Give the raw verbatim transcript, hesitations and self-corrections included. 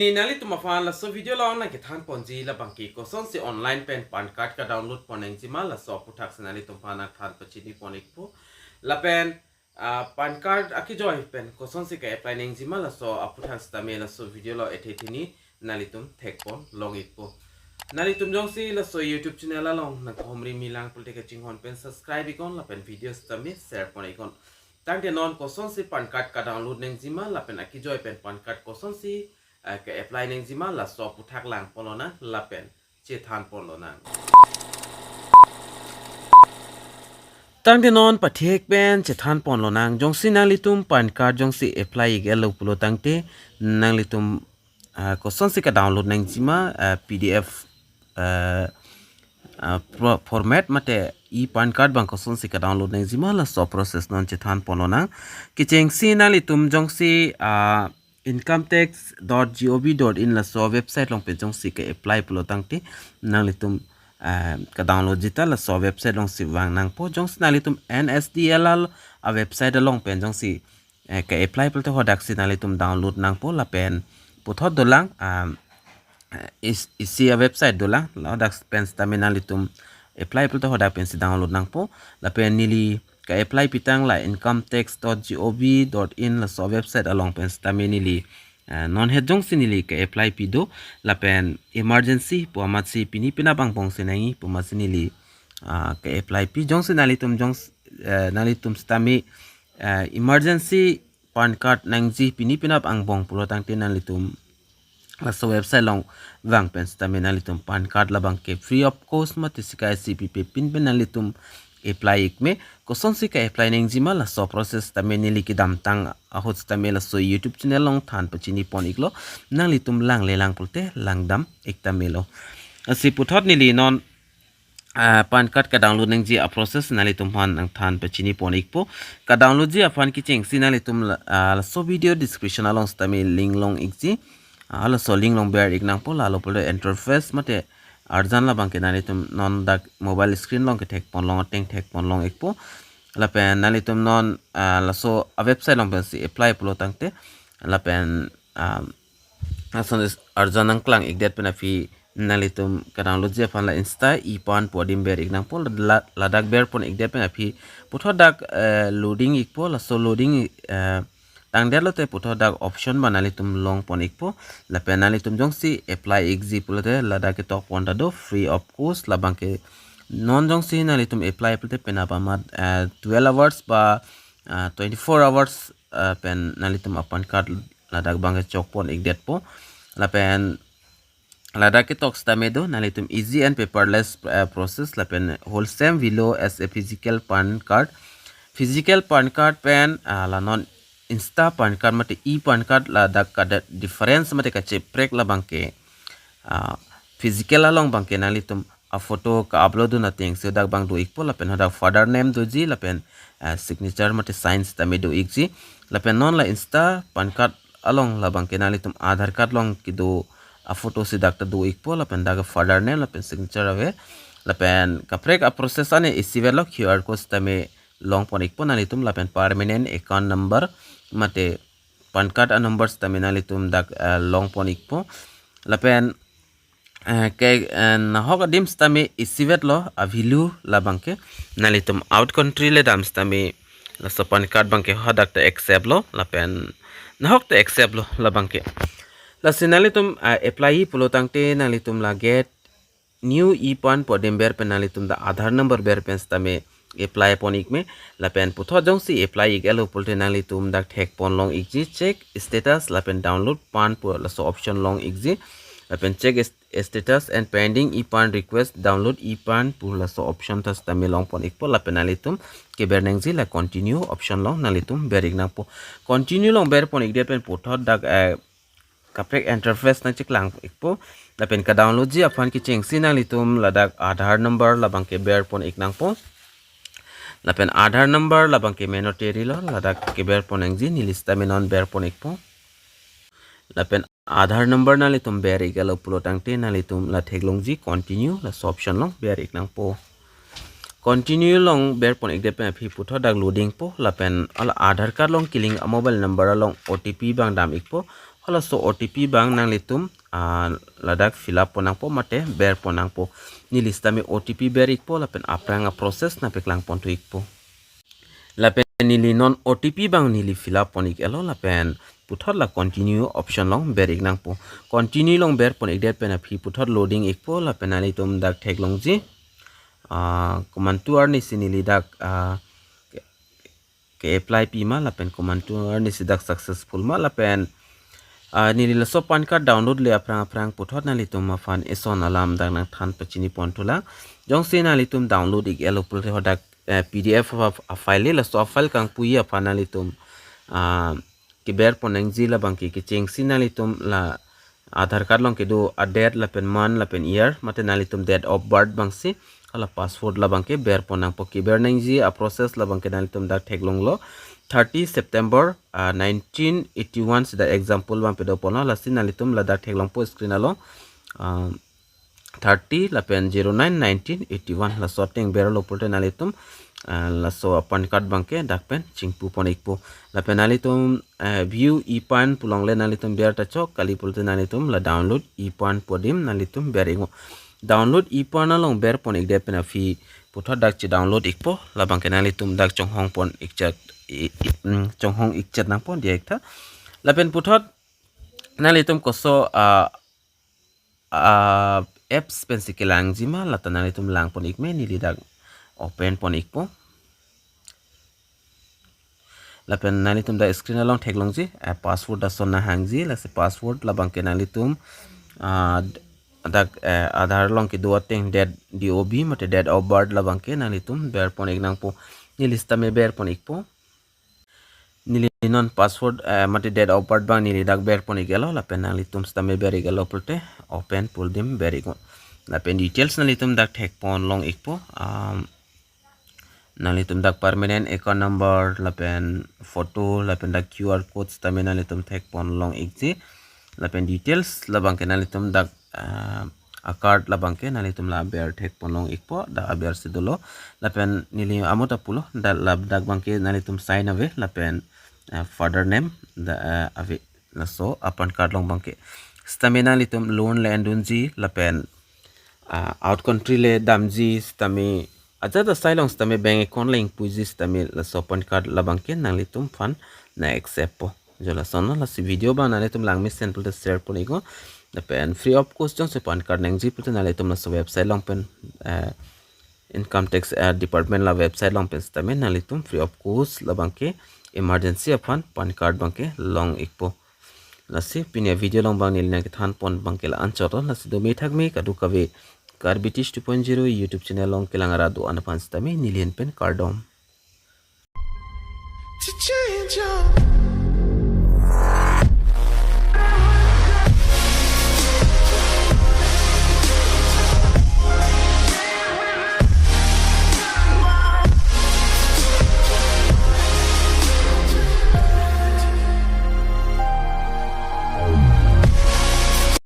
Pini nanglitum aphan laso video along nangkethan ponji labangke kosonsi online pen PAN card ka-download pon nangjima laso aputhaksi nanglitum aphan nangthan pachini pon ikpo. Lapen ah, PAN card akejoi pen kosonsi ka-apply nangjima laso aputhak sitame laso video along ethe thini nanglitum thekpon long ikpo. Nanglitum jongsi laso YouTube channel along nangkahumri milang pulote kachinghon pen subscribe iknon lapen video sitame share pon iknon. Tangte non kosonsi PAN card ka-download nangjima lapen akejoi pen PAN card kosonsi ah, ka-apply nangjima laso aputhak lang pon lonang lapen chethan pon lonang. Tangte non pathek pen chethan pon lonang. Jongsi nanglitum PAN card jongsi apply ik-etlo pulo tangte nanglitum ah, kosonsi ka-download nangjima ah, P D F ah, ah, pro- format mate e-PAN card abang kosonsi ka-download nangjima laso process non chethan pon lonang. Kechengsi nanglitum jongsi ah, income tax dot gov dot in laso website along pen jongsi ka-apply pulo tangte nanglitum ah, ka-download jita laso website alongsi vang nangpo. Jongsi nanglitum N S D L R a-website along pen jongsi eh, ka-apply pulote hadaksi nanglitum download nangpo lapen puthot dolang ah, is- isi a-website dolang, la hadak pen sitame nanglitum apply pulote hadak pensi download nangpo. Lapen neli ka-apply pitang la income tax dot gov dot in laso website along pen sitame neli ah, non het jongsi neli ka-apply pido lapen emergency pu amatsi pini penap angbongsi nangji pu amatsi neli ah, ka-apply pi. Jongsi nanglitum jongs eh, nanglitum sitame ah, emergency PAN card nangji pini penap angbong pulo tangte nanglitum laso website along vang pen sitame nanglitum PAN card labangke free of cost mate sika isi pipe pin pen nanglitum apply ikme. Kosonsi ka-apply nangjima laso process sitame neli kedamtang ahut sitame laso YouTube channel along than pachini pon iklo, nanglitum lang lelang pulote langdam ik tame lo. Lasi puthot neli non ah, PAN card ka-download nangji a-process nanglitum aphan nangthan pachini pon ikpo. Ka-download ji aphan kechengsi nanglitum la- ah, laso video description along sitame link long ikji. Ah, laso link along ber ik nangpo, lalo pulote interface mate arjan labangke nanglitum non dak mobile screen along kethek pon long, ateng thek pon long ikpo. Lapen nanglitum non ah, laso a-website along pensi apply pulo tangte lapen ah, lason is- arjan nangklang ikdet pen aphi nanglitum ka-download ji aphan la insta e-PAN pu adim ber ik nangpo. La- ladak ber pon ikdet pen aphi puthot dak eh, loading ikpo, laso loading eh, tangdet lote puthot dak option abang nanglitum long pon ikpo. Lapen nanglitum jongsi apply ikji pulote ladak ketok pon ta do free of cost labangke. Non jongsi nanglitum apply pulote penap amat eh, twelve hours ba ah, twenty-four hours ah, pen nanglitum a-PAN card ladak abangke chok pon ikdetpo. Lapen ladak ketok sitame do nanglitum easy and paperless eh, process lapen wholesome velo as a physical PAN card. Physical PAN card pen ah, la non insta PAN card mate e-PAN card ladak kada difference mate kacheprek labangke ah, physical along abangke nanglitum a-photo ka-upload dun atengsi dak abang do ikpo lapen hadak father name doji lapen ah, signature mate sign sitame do ikji. Lapen non la insta PAN card along labangke nanglitum Aadhaar card along kedo a-photo si dak ta do ikpo lapen dak father name lapen signature ave. Lapen kaprek a-process ani isivet lo, Q R code sitame long pon ikpo nanglitum lapen permanent account number mate PAN card a-number sitame nanglitum dak eh, long pon ikpo. Lapen eh, ke eh, nahok adim sitame isivet lo a-velo labangke. Nanglitum out country le dam sitame laso PAN card abangke hadak ta accept lo lapen nahok ta accept lo labangke. Lasi nanglitum ah, apply pulo tangte nanglitum la get new e-PAN pu adim ber pen nanglitum dak Aadhaar number ber pen sitame apply pon ikme. Lapen puthot jongsi apply ik-etlo pulote nanglitum dak thek pon long ikji check status lapen download PAN pu laso option long ikji. Lapen check is- status and pending e-PAN request, download e-PAN pu laso option ta sitame long pon ikpo lapen nanglitum keber nangji la continue option long nanglitum ber ik nangpo. Continue long ber pon ikdet pen puthot dak eh, kaprek interface nangcheklang ikpo. Lapen ka-download ji aphan kechengsi nanglitum ladak Aadhaar number labangke ber pon ik nangpo. Lapen Aadhaar number labangke mandatory lo, ladak keber pon nangji, neli sitame non ber pon ikpo. Lapen Aadhaar number nanglitum ber ik-etlo pulo tangte nanglitum la theklongji continue laso option long ber ik nangpo. Continue long ber pon ikdet pen aphi puthot dak loading po lapen hala Aadhaar card along kelink a-mobile number along O T P abang dam ikpo. Halaso O T P abang nanglitum ah, ladak fill up pon nangpo mate ber pon nangpo. Neli sitame O T P ber ikpo lapen aphrang a-process nangpeklang pon thu ikpo. Lapen neli non O T P abang neli fill up pon ik-etlo lapen puthot la continue option along ber ik nangpo. Continue along ber pon ikdet pen aphi puthot loading ikpo lapen nanglitum dak theklongji. Ah, komantu arni si neli dak ah, ke-, ke-apply pi ma lapen komantu arni si dak successful ma lapen ah, neli laso PAN card download le aphrang aphrang puthot nanglitum aphan eson alam dak nangthan pachini pon thulang. Jongsi nanglitum download ik-etlo pulote hadak eh, P D F of a-file le, laso a-file kangpui aphan nanglitum ah, keber pon nangji labangke kechengsi nanglitum la Aadhaar card along kedo a-date lapen month lapen year mate nanglitum date of birth abangsi hala password labangke ber pon nangpo. Keber nangji a-process labangke nanglitum dak theklonglo. Thirty September ah, nineteen eighty-one sida example abang pedo ponlo, lasi nanglitum ladak theklongpo screen along. Ah, thirty lapen zero nine nineteen eighty-one laso ateng berlo pulote nanglitum ah, laso PAN card abangke dak pen chingpu pon ikpo. Lapen nanglitum eh, view e-PAN pu along le nanglitum ber ta chok kali pulote nanglitum la download e-PAN pu adim nanglitum ber iknon. Download e-PAN along ber pon ikdet pen aphi puthot dak che-download ikpo labangke nanglitum dak chonghong pon ikchet i, i, mm, chonghong ikchet nangpo diya iktha. Lapen puthot nanglitum koso ah, ah, apps pensi kelangji ma lata nanglitum lang pon ikme. Neli dak open pon ikpo. Lapen nanglitum dak screen along theklongji eh, password ason nanghangji, lasi password labangke nanglitum ah, dak eh, Aadhaar along kedo ateng date D O B mate date of birth labangke nanglitum ber pon ik nangpo. Neli sitame ber pon ikpo. Neli non password eh, mate date of birth abang neli dak ber pon ik-etlo lapen nanglitum sitame ber ik-etlo pulote open pu adim ber iknon. Lapen details nanglitum dak thek pon long ikpo. Um, nanglitum dak permanent account number lapen photo lapen dak Q R code sitame nanglitum thek pon long ikji. Lapen details labangke nanglitum dak ah, a-card labangke nanglitum la aber thek pon long ikpo, dak aber si dolo. Lapen neli amo ta pulo, dak la dak abangke nanglitum sign ave lapen ah, father name dak ah, ave. Laso a-PAN card along abangke sitame nanglitum loan le endunji lapen ah, out country le damji sitame ajat asai along sitame bank account le ingpuiji sitame laso PAN card labangke nanglitum aphan nang-accept po. Jo lasonlo, lasi video abang nanglitum lang mesen pulote share pon iknon. Lapen free of cost jongsi PAN card nangji pulote nanglitum laso website along pen eh, income tax eh, department la website along pen sitame nanglitum free of cost labangke emergency aphan PAN card abangke long ikpo. Lasi pini a-video along abang neli nangkethan pon abangke la-anchot lo, lasi do me thak me kadokave Karbi Teach two point zero YouTube channel along kelang arat do-an aphan sitame neli ahin pen kardom. To change your